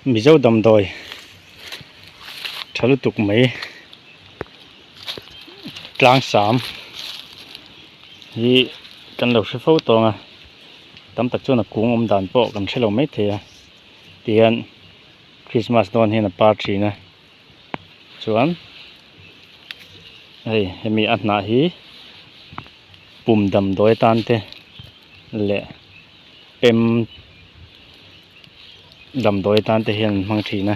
Mizo damdawi tha lutuk mai tlang sam hi kan lo hre fo tawng a tam tak chuan a kung awm dan pawh kan hrelo maithei a tihian Christmas dawn hian a par thin a chuan hei hemi a hnah hi pum damdawi atan te leh pem damdawi atan te hian an hmang thin a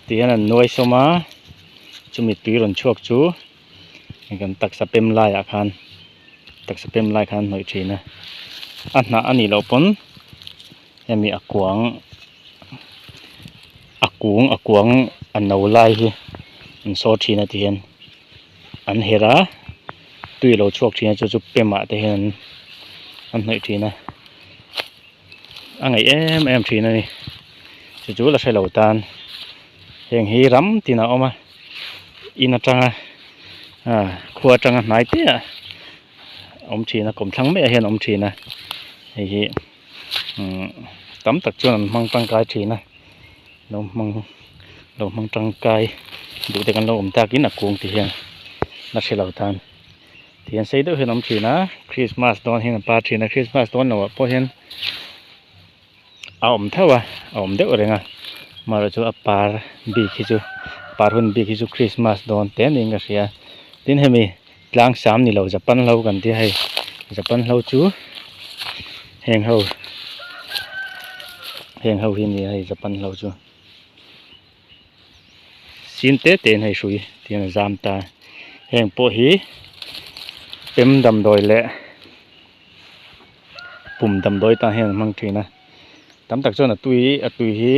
tihian an nuai sawm a chumi tui rawn chhuak chu kan taksa pem laiah khan taksa pem lai khan an hnawih thin a a hnah a nih loh pawn hemi a kuang a kung a kuang a no lai hi an saw thin a tihian an herh a tui a lo chhuak thin a chu chu pem ah te hian an hnawih thin a. A ngaih em em thin a ni chu chu la hrelo tan heng hi ram tin a awm a in atanga ah khua atanga hnai te ah a awm thin a kawmthlang maiah hian a awm thin a hei hi umm tam tak chuan an hmang tangkai thin a lo hmang lo hmang tangkai duh te kan lo awm takin a kung ti hian la hrelo tan. Thian sei deuh hian a awm thin a christmas dawn hian a par thin a christmas dawn loh ah pawh hian a awm theuh a a awm deuh reng a amaherawhchu a par bik hi chu par hun bik hi chu christmas dawn te niin ka hria tin hemi tlang sam ni lo japan hlo kan tia hei japan hlo chu heng ho heng ho hi a ni a hei japan hlo chu. Sin te te in hei hrui tihian a zam ta heng pawh hi pem damdawi leh pum damdawi tan hian an hmang thin a tam tak chuan a tui a tui hi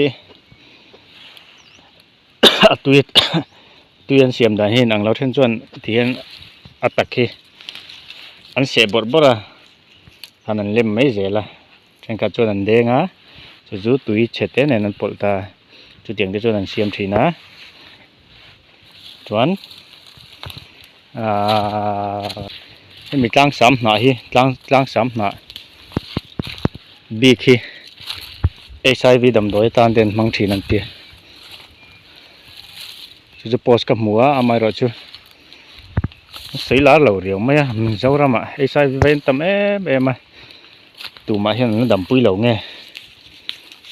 a tui tui an siam dan hi a inang lo then chuan tihian a tak hi an seh bawrh bawrh a han an lem mai zel a. Thenkhat chuan an deng a chu chu tui chhe te nen an pawlh ta chutiang te chuan an siam thin a chuan ahh hemi tlang sam hnah hi tlang tlang sam hnah bik hi h i v damdawi atan te an hmang thin an ti chu chu post ka hmu a amaherawhchu. Sawi lar lo riau mai a Mizoramah h i v vai an tam em em a tumah hian an la dampui lo nge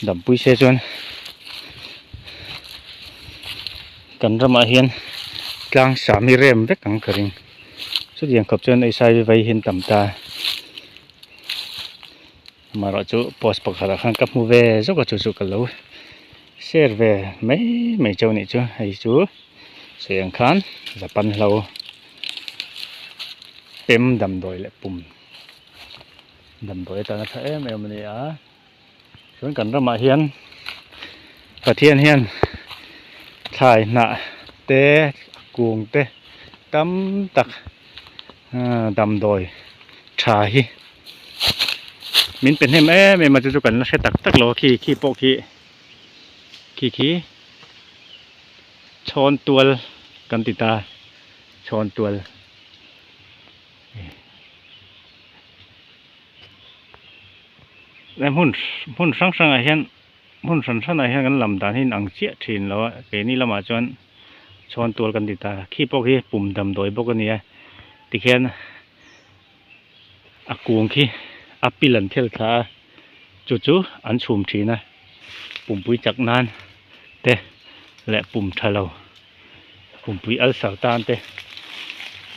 dampui se chuan kan ramah hian tlang sam hi rem vek ang ka ring chutiang khawp chuan h i v vai hi an tam ta amaherawhchu post pakhatah khan ka hmu ve zawk a chu chu ka lo share ve mai mai chauh a nih chu hei chu. Sawi ang khan Japan hlo pem damdawi leh pum damdawi atana tha em em a ni a chuan kan ramah hian Pathian hian thlai hnah te kung te tam tak damdawi tha hi min pe hnem em em a chu chu kan la hre tak tak lo a khi khi pawh khi khi khi. Chhawn tual kan ti ta chhawn tual hmun hmun hrang hrangah hian hmun hran hranah hian kan lam dan hi inang chiah thin lo a keini lamah chuan chhawn tual kan ti ta khi pawh khi pum damdawi bawk a ni a tikhian a kung khi a pil an thel thla a chu chu an chhum thin a pumpui chak nan te leh pum tha lo pumpui ulcer tan te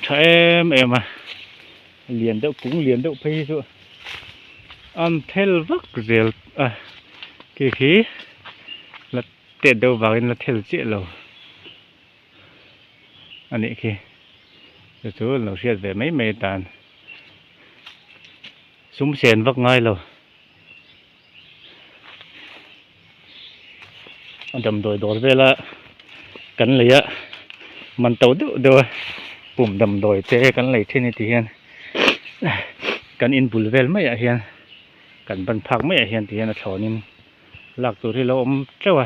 tha em em a lian deuh kung lian deuh phei hi chu an thel vak zel a khi khi la tet deuh vangin la thel chiah lo. A nih khi chu chu an lo hriat ve mai mai atan sum sen vak ngai lo a damdawi dawr vela kan lei a man to deuh deuh a pum damdawi te kan lei thin hi ti hian kan in bul vel maiah hian kan ban phak maiah hian ti hian a thlawnin. Lak tur hi lo awm teuh a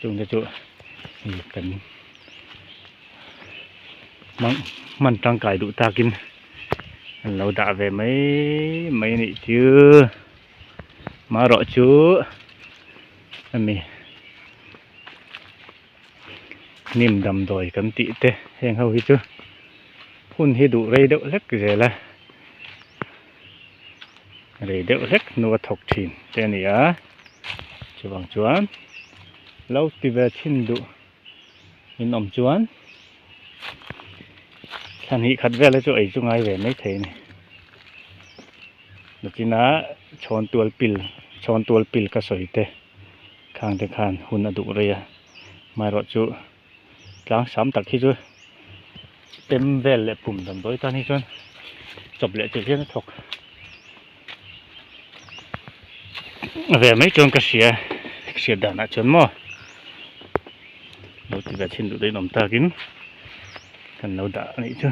chung te chu hei kan hmang hman tangkai duh takin an lo dah ve mai mai a nih chu marawh chu hemi. Hnim damdawi kan tih te heng ho hi chu hun hi duh rei deuh hlek zel a rei deuh hlek hnu a thawk thin te a ni a chuvang chuan lo ti ve thin duh in awm chuan thla hnih khat vel hi chu ei chu ngai ve maithei a ni. Nachina chhawn tual pil chhawn tual pil ka sawi te khang te khan hun a duh rei a amaherawh chu tlang sam tak hi chu pem vel leh pum damdawi tan hi chuan chawp leh chilh hian a thawk ve mai chuan ka hria hriat danah chuan maw lo ti ve chhin duh daih in awm takin kan lo dah a nih chu.